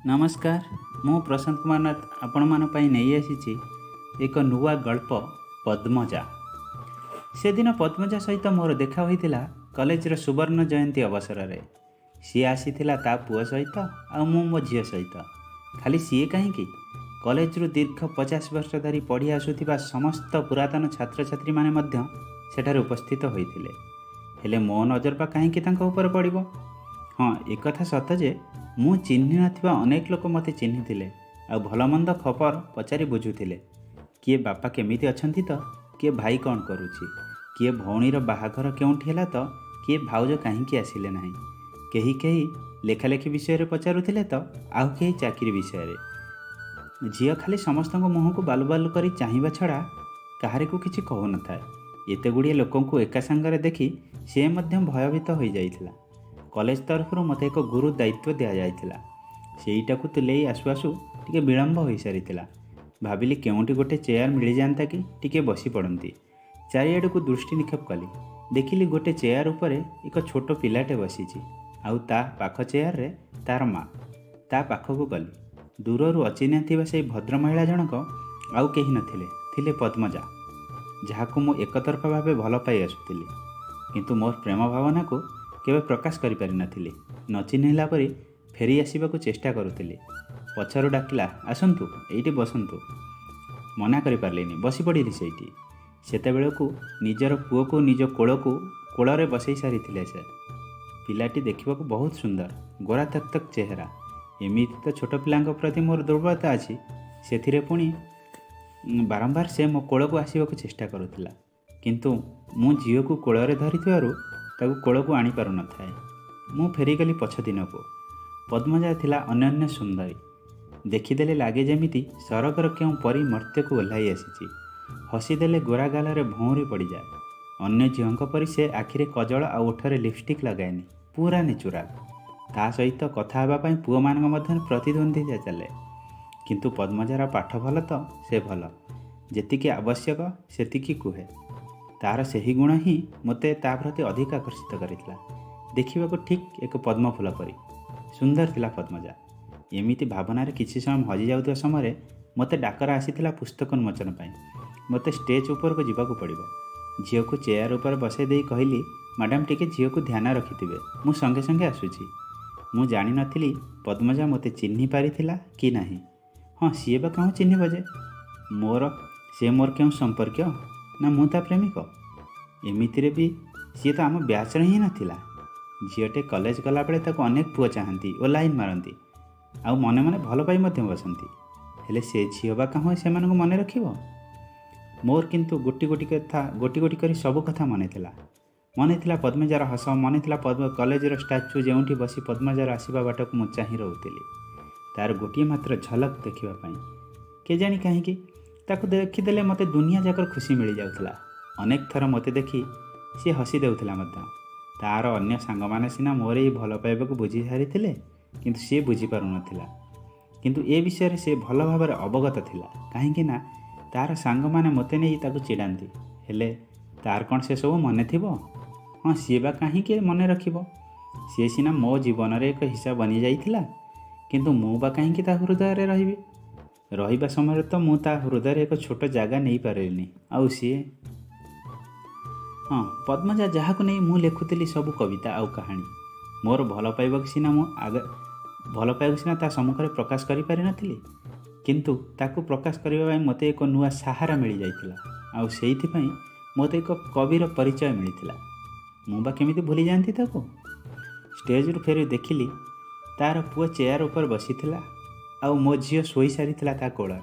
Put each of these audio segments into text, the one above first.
ନମସ୍କାର, ମୁଁ ପ୍ରଶାନ୍ତ କୁମାର ନାଥ ଆପଣମାନଙ୍କ ପାଇଁ ନେଇ ଆସିଛି ଏକ ନୂଆ ଗଳ୍ପ, ପଦ୍ମଜା। ସେଦିନ ପଦ୍ମଜା ସହିତ ମୋର ଦେଖା ହୋଇଥିଲା କଲେଜର ସୁବର୍ଣ୍ଣ ଜୟନ୍ତୀ ଅବସରରେ। ସିଏ ଆସିଥିଲା ତା ପୁଅ ସହିତ ଆଉ ମୁଁ ମୋ ଝିଅ ସହିତ। ଖାଲି ସିଏ କାହିଁକି, କଲେଜରୁ ଦୀର୍ଘ 50 ବର୍ଷ ଧରି ପଢ଼ି ଆସୁଥିବା ସମସ୍ତ ପୁରାତନ ଛାତ୍ରଛାତ୍ରୀମାନେ ମଧ୍ୟ ସେଠାରେ ଉପସ୍ଥିତ ହୋଇଥିଲେ। ହେଲେ ମୋ ନଜର ବା କାହିଁକି ତାଙ୍କ ଉପରେ ପଡ଼ିବ? ହଁ, ଏକଥା ସତ ଯେ ମୁଁ ଚିହ୍ନି ନଥିବା ଅନେକ ଲୋକ ମୋତେ ଚିହ୍ନିଥିଲେ ଆଉ ଭଲମନ୍ଦ ଖବର ପଚାରି ବୁଝୁଥିଲେ। କିଏ ବାପା କେମିତି ଅଛନ୍ତି ତ କିଏ ଭାଇ କ'ଣ କରୁଛି, କିଏ ଭଉଣୀର ବାହାଘର କେଉଁଠି ହେଲା ତ କିଏ ଭାଉଜ କାହିଁକି ଆସିଲେ ନାହିଁ। କେହି କେହି ଲେଖାଲେଖି ବିଷୟରେ ପଚାରୁଥିଲେ ତ ଆଉ କେହି ଚାକିରି ବିଷୟରେ। ଝିଅ ଖାଲି ସମସ୍ତଙ୍କ ମୁହଁକୁ ବାଲୁ ବାଲୁ କରି ଚାହିଁବା ଛଡ଼ା କାହାରିକୁ କିଛି କହୁନଥାଏ। ଏତେ ଗୁଡ଼ିଏ ଲୋକଙ୍କୁ ଏକା ସାଙ୍ଗରେ ଦେଖି ସେ ମଧ୍ୟ ଭୟଭୀତ ହୋଇଯାଇଥିଲା। କଲେଜ ତରଫରୁ ମୋତେ ଏକ ଗୁରୁ ଦାୟିତ୍ୱ ଦିଆଯାଇଥିଲା। ସେଇଟାକୁ ତୁଲେଇ ଆସୁ ଆସୁ ଟିକେ ବିଳମ୍ବ ହୋଇସାରିଥିଲା। ଭାବିଲି କେଉଁଠି ଗୋଟେ ଚେୟାର ମିଳିଯାଆନ୍ତା କି, ଟିକେ ବସି ପଡ଼ନ୍ତି। ଚାରିଆଡ଼କୁ ଦୃଷ୍ଟି ନିକ୍ଷେପ କଲି। ଦେଖିଲି ଗୋଟେ ଚେୟାର ଉପରେ ଏକ ଛୋଟ ପିଲାଟେ ବସିଛି ଆଉ ତା ପାଖ ଚେୟାରରେ ତାର ମା। ତା ପାଖକୁ ଗଲି। ଦୂରରୁ ଅଚିହ୍ନା ଥିବା ସେଇ ଭଦ୍ରମହିଳା ଜଣକ ଆଉ କେହି ନଥିଲେ, ଥିଲେ ପଦ୍ମଜା, ଯାହାକୁ ମୁଁ ଏକତରଫା ଭାବେ ଭଲ ପାଇ ଆସୁଥିଲି, କିନ୍ତୁ ମୋର ପ୍ରେମ ଭାବନାକୁ କେବେ ପ୍ରକାଶ କରିପାରିନଥିଲି। ନ ଚିହ୍ନିଲା ପରି ଫେରି ଆସିବାକୁ ଚେଷ୍ଟା କରୁଥିଲି। ପଛରୁ ଡାକିଲା, "ଆସନ୍ତୁ, ଏଇଠି ବସନ୍ତୁ।" ମନା କରିପାରିଲିନି, ବସି ପଡ଼ିଲି ସେଇଠି। ସେତେବେଳକୁ ନିଜର ପୁଅକୁ ନିଜ କୋଳରେ ବସେଇ ସାରିଥିଲେ ସେ। ପିଲାଟି ଦେଖିବାକୁ ବହୁତ ସୁନ୍ଦର, ଗୋରା ତକ୍ ତକ୍ ଚେହେରା। ଏମିତି ତ ଛୋଟ ପିଲାଙ୍କ ପ୍ରତି ମୋର ଦୁର୍ବଳତା ଅଛି, ସେଥିରେ ପୁଣି ବାରମ୍ବାର ସେ ମୋ କୋଳକୁ ଆସିବାକୁ ଚେଷ୍ଟା କରୁଥିଲା। କିନ୍ତୁ ମୁଁ ଝିଅକୁ କୋଳରେ ଧରିଥିବାରୁ ତାକୁ କୋଳକୁ ଆଣିପାରୁନଥାଏ। ମୁଁ ଫେରିଗଲି ପଛ ଦିନକୁ। ପଦ୍ମଜା ଥିଲା ଅନନ୍ୟ ସୁନ୍ଦରୀ। ଦେଖିଦେଲେ ଲାଗେ ଯେମିତି ସରଗର କେଉଁ ପରି ମର୍ତ୍ତ୍ୟକୁ ଓହ୍ଲାଇ ଆସିଛି। ହସିଦେଲେ ଗୋରା ଗାଲରେ ଭଉଁରୀ ପଡ଼ିଯାଏ। ଅନ୍ୟ ଝିଅଙ୍କ ପରି ସେ ଆଖିରେ କଜଳ ଆଉ ଓଠରେ ଲିପଷ୍ଟିକ୍ ଲଗାଏନି, ପୁରା ନେଚୁରାଲ। ତା ସହିତ କଥା ହେବା ପାଇଁ ପୁଅମାନଙ୍କ ମଧ୍ୟରେ ପ୍ରତିଦ୍ୱନ୍ଦ୍ୱିତା ଚାଲେ। କିନ୍ତୁ ପଦ୍ମଜାର ପାଠ ଭଲ ତ ସେ ଭଲ, ଯେତିକି ଆବଶ୍ୟକ ସେତିକି କୁହେ। ତାର ସେହି ଗୁଣ ହିଁ ମୋତେ ତା ପ୍ରତି ଅଧିକ ଆକର୍ଷିତ କରିଥିଲା। ଦେଖିବାକୁ ଠିକ୍ ଏକ ପଦ୍ମଫୁଲ ପରି ସୁନ୍ଦର ଥିଲା ପଦ୍ମଜା। ଏମିତି ଭାବନାରେ କିଛି ସମୟ ହଜିଯାଉଥିବା ସମୟରେ ମୋତେ ଡାକରା ଆସିଥିଲା ପୁସ୍ତକ ଉନ୍ମୋଚନ ପାଇଁ। ମୋତେ ଷ୍ଟେଜ୍ ଉପରକୁ ଯିବାକୁ ପଡ଼ିବ। ଝିଅକୁ ଚେୟାର ଉପରେ ବସାଇ ଦେଇ କହିଲି, "ମ୍ୟାଡ଼ାମ୍, ଟିକେ ଝିଅକୁ ଧ୍ୟାନ ରଖିଥିବେ, ମୁଁ ସଙ୍ଗେ ସଙ୍ଗେ ଆସୁଛି।" ମୁଁ ଜାଣିନଥିଲି ପଦ୍ମଜା ମୋତେ ଚିହ୍ନି ପାରିଥିଲା କି ନାହିଁ। ହଁ, ସିଏ ବା କେଉଁ ଚିହ୍ନିବ ଯେ ସେ ମୋର କେଉଁ ସମ୍ପର୍କୀୟ ନା ମୁଁ ତା ପ୍ରେମିକ? ଏମିତିରେ ବି ସିଏ ତ ଆମ ବ୍ୟାଚ୍ର ହିଁ ନଥିଲା। ଝିଅଟେ କଲେଜ ଗଲାବେଳେ ତାକୁ ଅନେକ ପୁଅ ଚାହାନ୍ତି ଓ ଲାଇନ୍ ମାରନ୍ତି ଆଉ ମନେ ମନେ ଭଲ ପାଇ ମଧ୍ୟ ବସନ୍ତି। ହେଲେ ସେ ଝିଅ ବା କାହୁଁ ସେମାନଙ୍କୁ ମନେ ରଖିବ? ମୋର କିନ୍ତୁ ଗୋଟି ଗୋଟି କଥା, ଗୋଟି ଗୋଟି କରି ସବୁ କଥା ମନେ ଥିଲା। ମନେ ଥିଲା ପଦ୍ମଜାର ହସ, ମନେ ଥିଲା ପଦ୍ମ କଲେଜର ଷ୍ଟାଚ୍ୟୁ, ଯେଉଁଠି ବସି ପଦ୍ମଜାର ଆସିବା ବାଟକୁ ମୁଁ ଚାହିଁ ରହୁଥିଲି ତାର ଗୋଟିଏ ମାତ୍ର ଝଲକ ଦେଖିବା ପାଇଁ। କେଜାଣି କାହିଁକି ତାକୁ ଦେଖିଦେଲେ ମୋତେ ଦୁନିଆ ଯାକର ଖୁସି ମିଳିଯାଉଥିଲା। ଅନେକ ଥର ମୋତେ ଦେଖି ସିଏ ହସି ଦେଉଥିଲା ମଧ୍ୟ। ତାର ଅନ୍ୟ ସାଙ୍ଗମାନେ ସିନା ମୋର ଏଇ ଭଲ ପାଇବାକୁ ବୁଝି ସାରିଥିଲେ, କିନ୍ତୁ ସିଏ ବୁଝିପାରୁନଥିଲା। କିନ୍ତୁ ଏ ବିଷୟରେ ସେ ଭଲ ଭାବରେ ଅବଗତ ଥିଲା, କାହିଁକି ନା ତାର ସାଙ୍ଗମାନେ ମୋତେ ନେଇ ତାକୁ ଚିଡ଼ାନ୍ତି। ହେଲେ ତାର କ'ଣ ସେସବୁ ମନେ ଥିବ? ହଁ, ସିଏ ବା କାହିଁକି ମନେ ରଖିବ? ସିଏ ସିନା ମୋ ଜୀବନରେ ଏକ ହିସାବ ବନିଯାଇଥିଲା, କିନ୍ତୁ ମୁଁ ବା କାହିଁକି ତା ହୃଦୟରେ ରହିବି? ରହିବା ସମୟରେ ତ ମୁଁ ତା ହୃଦୟରେ ଏକ ଛୋଟ ଜାଗା ନେଇପାରିଲିନି, ଆଉ ସିଏ? ହଁ, ପଦ୍ମଜା, ଯାହାକୁ ନେଇ ମୁଁ ଲେଖୁଥିଲି ସବୁ କବିତା ଆଉ କାହାଣୀ। ମୋର ଭଲ ପାଇବାକୁ ସିନା ତା ସମ୍ମୁଖରେ ପ୍ରକାଶ କରିପାରିନଥିଲି, କିନ୍ତୁ ତାକୁ ପ୍ରକାଶ କରିବା ପାଇଁ ମୋତେ ଏକ ନୂଆ ସାହାରା ମିଳିଯାଇଥିଲା ଆଉ ସେଇଥିପାଇଁ ମୋତେ ଏକ କବିର ପରିଚୟ ମିଳିଥିଲା। ମୁଁ ବା କେମିତି ଭୁଲିଯାଆନ୍ତି ତାକୁ? ଷ୍ଟେଜରୁ ଫେରି ଦେଖିଲି ତାର ପୁଅ ଚେୟାର ଉପରେ ବସିଥିଲା ଆଉ ମୋ ଝିଅ ଶୋଇ ସାରିଥିଲା ତା କୋଳରେ।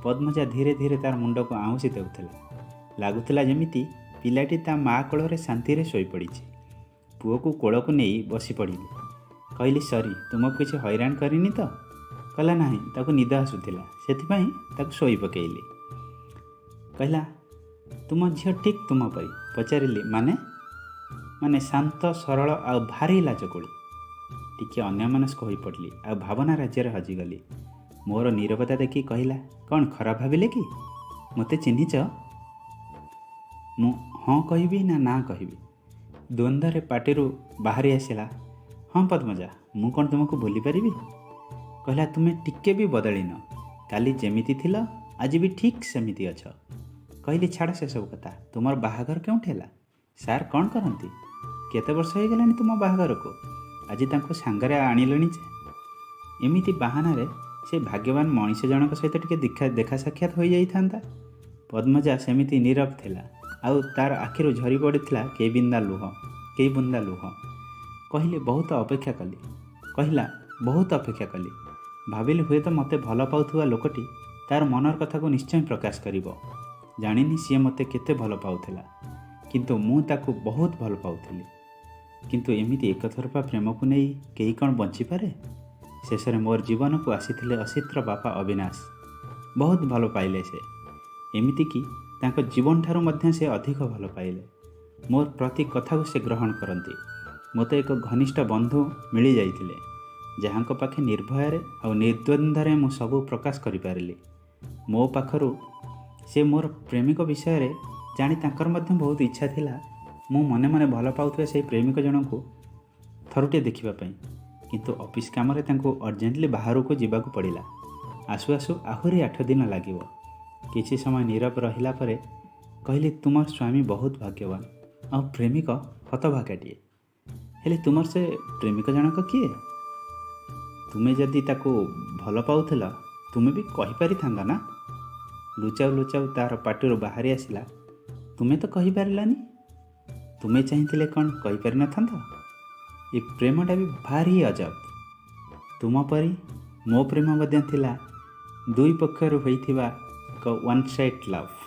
ପଦ୍ମଜା ଧୀରେ ଧୀରେ ତାର ମୁଣ୍ଡକୁ ଆଉଁସି ଦେଉଥିଲା। ଲାଗୁଥିଲା ଯେମିତି ପିଲାଟି ତା ମା କୋଳରେ ଶାନ୍ତିରେ ଶୋଇପଡ଼ିଛି। ପୁଅକୁ କୋଳକୁ ନେଇ ବସି ପଡ଼ିଲି। କହିଲି, "ସରି, ତୁମକୁ କିଛି ହଇରାଣ କରିନି ତ?" କହିଲା, "ନାହିଁ, ତାକୁ ନିଦ ଆସୁଥିଲା, ସେଥିପାଇଁ ତାକୁ ଶୋଇ ପକେଇଲି।" କହିଲା, "ତୁମ ଝିଅ ଠିକ୍ ତୁମ ପରି।" ପଚାରିଲି, "ମାନେ?" "ମାନେ ଶାନ୍ତ, ସରଳ ଆଉ ଭାରି ଲାଜକୁଳି।" ଟିକିଏ ଅନ୍ୟମନସ୍କ ହୋଇପଡ଼ିଲି ଆଉ ଭାବନା ରାଜ୍ୟରେ ହଜିଗଲି। ମୋର ନୀରବତା ଦେଖି କହିଲା, "କ'ଣ ଖରାପ ଭାବିଲେ କି? ମୋତେ ଚିହ୍ନିଛ?" ମୁଁ ହଁ କହିବି ନା ନା କହିବି, ଦ୍ୱନ୍ଦ୍ୱରେ ପାଟିରୁ ବାହାରି ଆସିଲା, "ହଁ ପଦ୍ମଜା, ମୁଁ କ'ଣ ତୁମକୁ ଭୁଲି ପାରିବି?" କହିଲା, ତୁମେ ଟିକେ ବି ବଦଳିନ। କାଲି ଯେମିତି ଥିଲ, ଆଜି ବି ଠିକ୍ ସେମିତି ଅଛ। କହିଲି, ଛାଡ଼ ସେସବୁ କଥା, ତୁମର ବାହାଘର କେଉଁଠି ହେଲା? ସାର୍ କ'ଣ କରନ୍ତି? କେତେ ବର୍ଷ ହେଇଗଲାଣି ତୁମ ବାହାଘରକୁ? ଆଜି ତାଙ୍କୁ ସାଙ୍ଗରେ ଆଣିଲଣି ଯେ? ଏମିତି ବାହାନାରେ ସେ ଭାଗ୍ୟବାନ ମଣିଷ ଜଣଙ୍କ ସହିତ ଟିକେ ଦେଖା ସାକ୍ଷାତ ହୋଇଯାଇଥାନ୍ତା। ପଦ୍ମଜା ସେମିତି ନୀରବ ଥିଲା ଆଉ ତାର ଆଖିରୁ ଝରି ପଡ଼ିଥିଲା କେଇ ବୁନ୍ଦା ଲୁହ। କହିଲି, ବହୁତ ଅପେକ୍ଷା କଲି। କହିଲା, ବହୁତ ଅପେକ୍ଷା କଲି। ଭାବିଲି ହୁଏତ ମୋତେ ଭଲ ପାଉଥିବା ଲୋକଟି ତାର ମନର କଥାକୁ ନିଶ୍ଚୟ ପ୍ରକାଶ କରିବ। ଜାଣିନି ସିଏ ମୋତେ କେତେ ଭଲ ପାଉଥିଲା, କିନ୍ତୁ ମୁଁ ତାକୁ ବହୁତ ଭଲ ପାଉଥିଲି। କିନ୍ତୁ ଏମିତି ଏକତରଫା ପ୍ରେମକୁ ନେଇ କେହି କ'ଣ ବଞ୍ଚିପାରେ? ଶେଷରେ ମୋର ଜୀବନକୁ ଆସିଥିଲେ ଅସିତର ବାପା ଅବିନାଶ। ବହୁତ ଭଲ ପାଇଲେ ସେ, ଏମିତିକି ତାଙ୍କ ଜୀବନଠାରୁ ମଧ୍ୟ ସେ ଅଧିକ ଭଲ ପାଇଲେ। ମୋର ପ୍ରତି କଥାକୁ ସେ ଗ୍ରହଣ କରନ୍ତି। ମୋତେ ଏକ ଘନିଷ୍ଠ ବନ୍ଧୁ ମିଳିଯାଇଥିଲେ, ଯାହାଙ୍କ ପାଖେ ନିର୍ଭୟରେ ଆଉ ନିର୍ଦ୍ୱନ୍ଦ୍ୱରେ ମୁଁ ସବୁ ପ୍ରକାଶ କରିପାରିଲି। ମୋ ପାଖରୁ ସେ ମୋର ପ୍ରେମିକ ବିଷୟରେ ଜାଣି ତାଙ୍କର ମଧ୍ୟ ବହୁତ ଇଚ୍ଛା ଥିଲା ମୁଁ ମନେ ମନେ ଭଲ ପାଉଥିବା ସେହି ପ୍ରେମିକ ଜଣଙ୍କୁ ଥରୁଟିଏ ଦେଖିବା ପାଇଁ। କିନ୍ତୁ ଅଫିସ୍ କାମରେ ତାଙ୍କୁ ଅର୍ଜେଣ୍ଟଲି ବାହାରକୁ ଯିବାକୁ ପଡ଼ିଲା। ଆସୁ ଆସୁ ଆହୁରି 8 ଦିନ ଲାଗିବ। କିଛି ସମୟ ନୀରବ ରହିଲା ପରେ କହିଲି, ତୁମର ସ୍ୱାମୀ ବହୁତ ଭାଗ୍ୟବାନ ଆଉ ପ୍ରେମିକ ହତଭାଗାଟିଏ। ହେଲେ ତୁମର ସେ ପ୍ରେମିକ ଜଣକ କିଏ? ତୁମେ ଯଦି ତାକୁ ଭଲ ପାଉଥିଲ, ତୁମେ ବି କହିପାରିଥାନ୍ତ ନା? ଲୁଚାଉ ଲୁଚାଉ ତାର ପାଟିରୁ ବାହାରି ଆସିଲା, ତୁମେ ତ କହିପାରିଲନି, ତୁମେ ଚାହିଁଥିଲେ କ'ଣ କହିପାରିନଥାନ୍ତ? ଏ ପ୍ରେମଟା ବି ଭାରି ଅଜବ। ତୁମ ପରି ମୋ ପ୍ରେମ ମଧ୍ୟ ଥିଲା ଦୁଇ ପକ୍ଷରୁ ହୋଇଥିବା ଏକ ୱାନ୍ ସାଇଡ଼୍ ଲଭ୍।